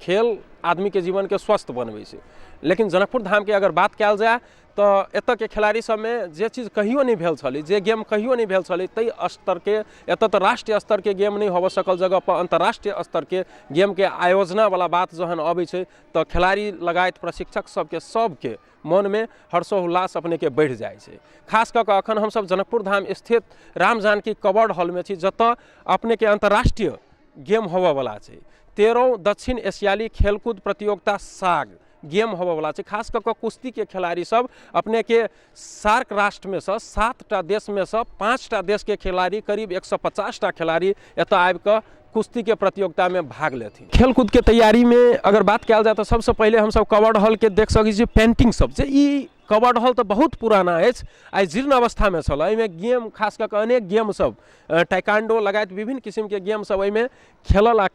खेल आदमीके जीवनके स्वस्थ बनबै छै। लेकिन जनकपुर धामके अगर बात कयल जाय तऽ एतऽके खेलाड़ी सबमे जे चीज कहियो नहि भेल छलै, जे गेम कहियो नहि भेल छलै, ताहि स्तरके एतऽ तऽ राष्ट्रीय स्तरके गेम नहि होबऽ सकल जगह पर अन्तर्राष्ट्रीय स्तरके गेमके आयोजनावला बात जहन अबै छै तऽ खेलाड़ी लगायत प्रशिक्षक सबके सबके मनमे हर्षोल्लास अपनेके बढ़ि जाइ छै। खास कऽ कऽ अखन हमसब जनकपुर धाम स्थित राम जानकी कवर्ड हॉलमे छी, जतऽ अपनेके अन्तर्राष्ट्रीय गेम होबऽवला छै। 13 दक्षिण एशियाली खेलकूद प्रतियोगिता साग गेम होबऽवला छै। खास कऽ कऽ कुश्तीके खेलाड़ी सब अपनेके सार्क राष्ट्रमे सँ 7टा देशमे सँ 5टा देशके खेलाड़ी, करीब 150टा खेलाड़ी एतऽ आबिकऽ कुश्तीके प्रतियोगितामे भाग लेथिन। खेलकूदके तैयारीमे अगर बात कयल जाय तऽ सबसँ पहिले हमसब कवर्ड हॉलके देख सकै छी पेंटिंग सब, जे ई कवर्ड हॉल तऽ बहुत पुराना अछि, आइ जीर्ण अवस्थामे छल। एहिमे गेम खास कऽ कऽ अनेक गेम सब, टाइकांडो लगायत विभिन्न किसिमके गेम सब एहिमे खेलल आ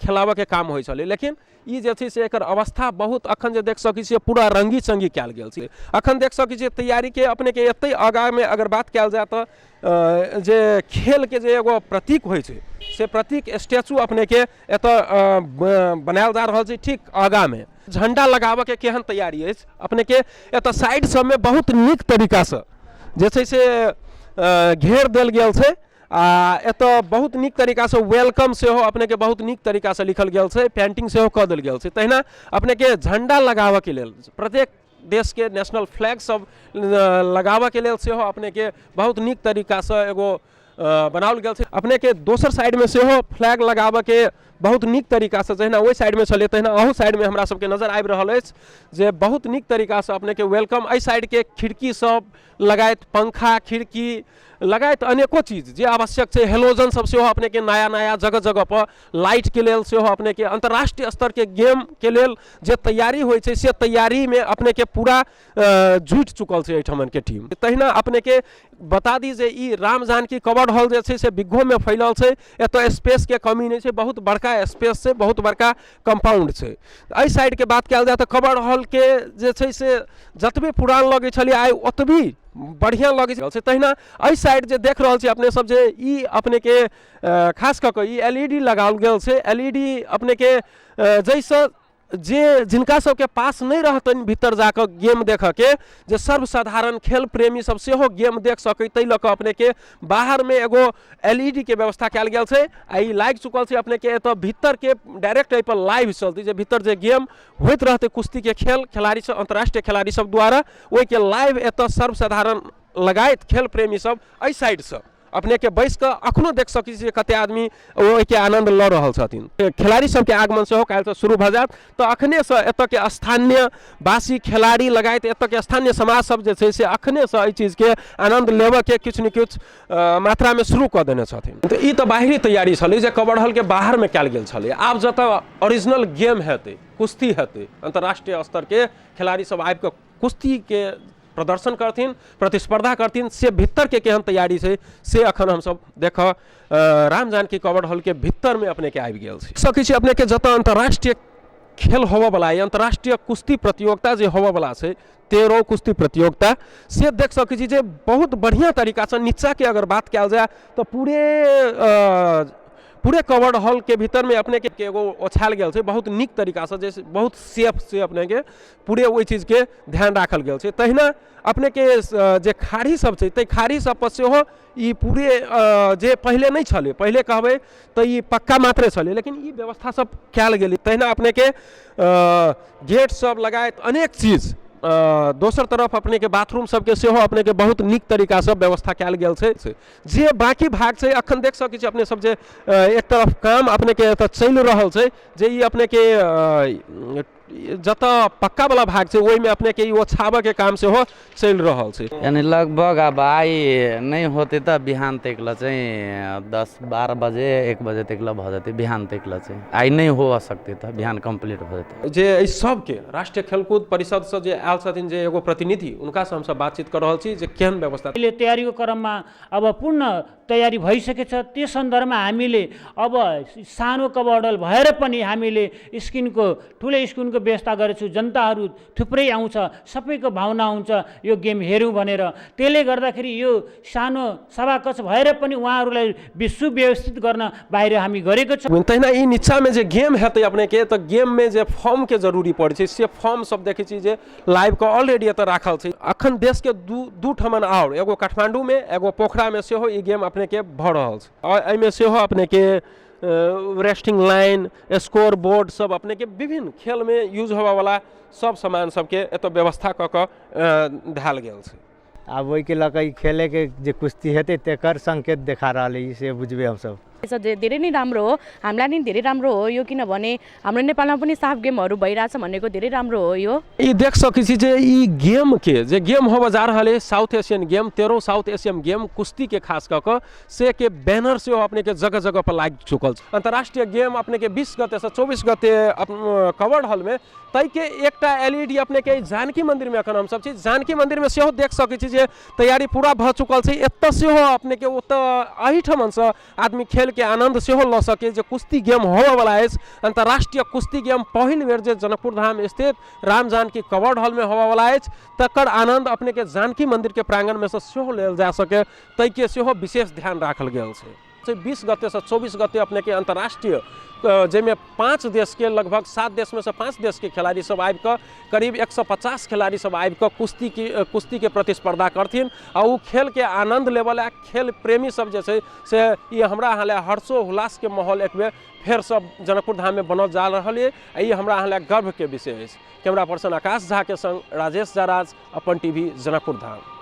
खेलाबऽके काम होइ छलै। लेकिन ई जे छै से एकर अवस्था बहुत अखन जे देख सकै छियै पूरा रङ्गी चङ्गी कयल गेल छै। अखन देख सकै छियै तैयारीके अपनेके एतै आगाँमे अगर बात कयल जाय तऽ जे खेलके जे एगो प्रतीक होइ छै से प्रतीक स्टैचू अपनेके एतऽ बनायल जा रहल छै। ठीक आगाँमे झण्डा लगाबऽके केहन तैयारी अछि अपनेके एतऽ साइड सबमे बहुत नीक तरीकासँ जे छै से घेर देल गेल छै। आ एतऽ बहुत नीक तरीकासँ welcome सेहो अपनेके बहुत नीक तरीकासँ लिखल गेल छै, पेंटिंग सेहो कऽ देल गेल छै। तहिना अपनेके झण्डा लगाबऽके लेल प्रत्येक देशके नेशनल फ्लैग सब लगाबऽके लेल सेहो अपनेके बहुत नीक तरीकासँ एगो बनाओल गेल छै। अपनेके दोसर साइडमे सेहो फ्लैग लगाबऽके बहुत नीक तरीकासँ, जहिना ओहि साइडमे छलै तहिना अहू साइडमे हमरा सबके नजर आबि रहल अछि जे बहुत नीक तरीकासँ अपनेके welcome एहि साइडके खिड़की सब लगायत पंखा खिड़की लगायत अनेको चीज जे आवश्यक छै, हेलोजन सब सेहो अपनेके नया नया जगह जगह पर लाइटके लेल सेहो अपनेके अन्तर्राष्ट्रीय स्तरके गेमके लेल जे तैयारी होइ छै से तैयारीमे अपनेके पूरा जुटि चुकल छै एहिठमनके टीम। तहिना अपनेके बता दी जे ई राम जानकी कवर्ड हॉल जे छै से बिग्घोमे फैलल छै। एतऽ स्पेसके कमी नहि छै, बहुत बड़का स्पेस छै, बहुत बड़का कम्पाउंड छै। एहि साइडके बात कयल जाय तऽ कवर्ड हॉलके जे छै से जतबे पुरान लगै छलै आइ ओतबी बढ़िआँ लगै छै। तहिना एहि साइड जे देख रहल छी अपने सब जे ई अपनेके खास कऽ कऽ ई एल ई डी लगाओल गेल छै। एल ई डी अपनेके जाहिसँ जे जिनका सबके पास नहि रहतनि भीतर जाकऽ गेम देखऽके, जे सर्वसाधारण खेल प्रेमी सब सेहो गेम देख सकै, ताहि लऽ कऽ अपनेके बाहरमे एगो एल ई डी के व्यवस्था कयल गेल छै। आ ई लागि चुकल छै अपनेके एतऽ भीतरके डायरेक्ट एहिपर लाइव चलतै, जे भीतर जे गेम होइत रहतै कुश्तीके खेल खेलाड़ी सब, अन्तर्राष्ट्रीय खेलाड़ी सब द्वारा ओहिके लाइव एतऽ सर्वसाधारण लगायत खेल प्रेमी सब एहि साइडसँ अपनेके बैस कऽ अखनो देख सकै छी कते आदमी ओहिके आनन्द लऽ रहल छथिन। खेलाड़ी सबके आगमन सेहो काल्हिसँ शुरू भऽ जायत तऽ अखनेसँ एतऽके स्थानीय वासी खेलाड़ी लगायत एतऽके स्थानीय समाज सब जे छै से अखनेसँ एहि चीजके आनन्द लेबऽके किछु ने किछु मात्रामे शुरू कऽ देने छथिन। तऽ ई तऽ बाहरी तैयारी छलै जे कवर्ड हॉलके बाहरमे कयल गेल छलै। आब जतऽ ओरिजिनल गेम हेतै, कुश्ती हेतै, अन्तर्राष्ट्रीय स्तरके खेलाड़ी सब आबिकऽ कुश्तीके प्रदर्शन करथिन, प्रतिस्पर्धा करथिन, से भीतरके केहन तैयारी छै से अखन हमसब देखऽ राम जानकी कवर्ड हॉलके भीतरमे अपनेके आबि गेल छी। सकै छी अपनेके जतऽ अन्तर्राष्ट्रीय खेल होबऽवला अइ, अन्तर्राष्ट्रीय कुश्ती प्रतियोगिता जे होबऽवला छै, 13 कुश्ती प्रतियोगिता, से देख सकै छी जे बहुत बढ़िआँ तरीकासँ नीचाँके अगर बात कयल जाय तऽ पूरे कवर्ड हॉलके भीतरमे अपनेके एगो ओछायल गेल छै बहुत नीक तरीकासँ, जे बहुत सेफ से अपनेके पूरे ओहि चीजके ध्यान राखल गेल छै। तहिना अपनेके जे खाड़ी सब छै ताहि खाड़ी सब पर सेहो ई पूरे जे पहिले नहि छलै, पहिले कहबै तऽ ई पक्का मात्रे छलै, लेकिन ई व्यवस्था सब कयल गेलै। तहिना अपनेके गेट सब लगायत अनेक चीज, दोसर तरफ अपनेके बाथरूम सबके सेहो अपनेके बहुत नीक तरीकासँ व्यवस्था कयल गेल छै। जे बाँकी भाग छै अखन देख सकै छी अपने सब जे एक तरफ काम अपनेके एतऽ चलि रहल छै, जे ई अपनेके जतऽ पक्कावला भाग छै ओहिमे अपनेके ई ओछाबऽके काम सेहो चलि रहल छै। यानी लगभग अब आइ नहि होतै तऽ बिहान तक लए चाहिँ 10-12 बजे 1 बजे तक लए भऽ जेतै, बिहान तक लए चाहिँ आइ नहि हो सकतै तऽ बिहान कम्प्लीट भऽ जेतै। जे एहि सबके राष्ट्रीय खेलकूद परिषदसँ जे आयल छथिन जे एगो प्रतिनिधि, हुनकासँ हमसब बातचीत कऽ रहल छी जे केहन व्यवस्था। अहिले तयारीको क्रममा अब पूर्ण तयारी भइसकेछ। त्यस सन्दर्भमा हामीले अब सानो कवर्डल भएर पनि हामीले स्क्रिनको, ठुलो स्क्रिनको व्यवस्था गरेको छु। जनताहरू थुप्रै आउँछ, सबैको भावना हुन्छ यो गेम हेरौँ भनेर। त्यसले गर्दाखेरि यो सानो सभाकक्ष भएर पनि उहाँहरूलाई सुव्यवस्थित गर्न बाहिर हामी गरेको छौँ। तहिना ई नीचाँमे जे गेम हेतै अपनेके, तऽ गेममे जे फॉर्मके जरूरी पड़ै छै से फॉर्म सब देखै छी जे लाइव के ऑलरेडी एतऽ राखल छै। अखन देशके दू ठमन आओर, एगो काठमाण्डूमे एगो पोखरामे सेहो ई गेम अपनेके भऽ रहल छै। आओर एहिमे सेहो अपनेके रेस्टिंग लाइन, स्कोर बोर्ड सब अपनेके विभिन्न खेलमे यूज होबऽवला सब सामान सबके एतऽ व्यवस्था कऽ कऽ धयल गेल छै। आब ओहिके लऽ कऽ ई खेलैके जे कुश्ती हेतै तेकर सङ्केत देखा रहल है, से बुझबै हमसब। धेरै नै राम्रो हो, हामीलाई नि धेरै राम्रो हो यो, किनभने हाम्रो नेपालमा पनि साफ गेमहरू भइरहेछ भनेको धेरै राम्रो हो यो। ई देख सकै छी जे ई गेम के जे गेम होबऽ जा रहल है south Asian game, 13 south Asian game कुश्ती के खास कऽ कऽ से के बैनर सेहो अपने के जगह जगह पर लागि चुकल छै। अंतर्राष्ट्रीय गेम अपने के 20 गते से 24 गते कवर्ड हॉल में ताहिके एकटा LED अपने के जानकी मंदिर में अखन हमसब छी। जानकी मंदिर में सेहो देख सकै छी जे तैयारी पूरा भऽ चुकल छै। एतऽ सेहो अपने के ओतऽ एहिठमनसँ आदमी खेल के आनंद सेहो लऽ सकै जे कुश्ती गेम होबऽवला अछि। अंतर्राष्ट्रीय कुश्ती गेम पहिल बेर जे जनकपुर धाम स्थित राम जानकी कवर्ड हॉल में होबऽवला अछि तकर आनंद अपने के जानकी मंदिर के प्रांगण में से सेहो लेल जा सके ताहिके सेहो विशेष ध्यान राखल गेल छै। 20 गते से 24 गते अपने के अंतर्राष्ट्रीय जाहिमे 5 देश के लगभग 7 देश में से 5 देश के खिलाड़ी सब आबि कऽ करीब 150 खिलाड़ी सब आबि कऽ कुश्ती के प्रतिस्पर्धा करथिन आ ओ खेल के आनंद लेबऽ ला खेल प्रेमी सब जे छै से ई हमरा अहाँ लए हर्षोल्लास के माहौल एक बेर फेर सब जनकपुर धाम में बनल जा रहल ये आ ई हमरा अहाँ लए गर्व के विषय अछि। कैमरा पर्सन आकाश झा के संग राजेश जाराज, अपन टीवी, जनकपुर धाम।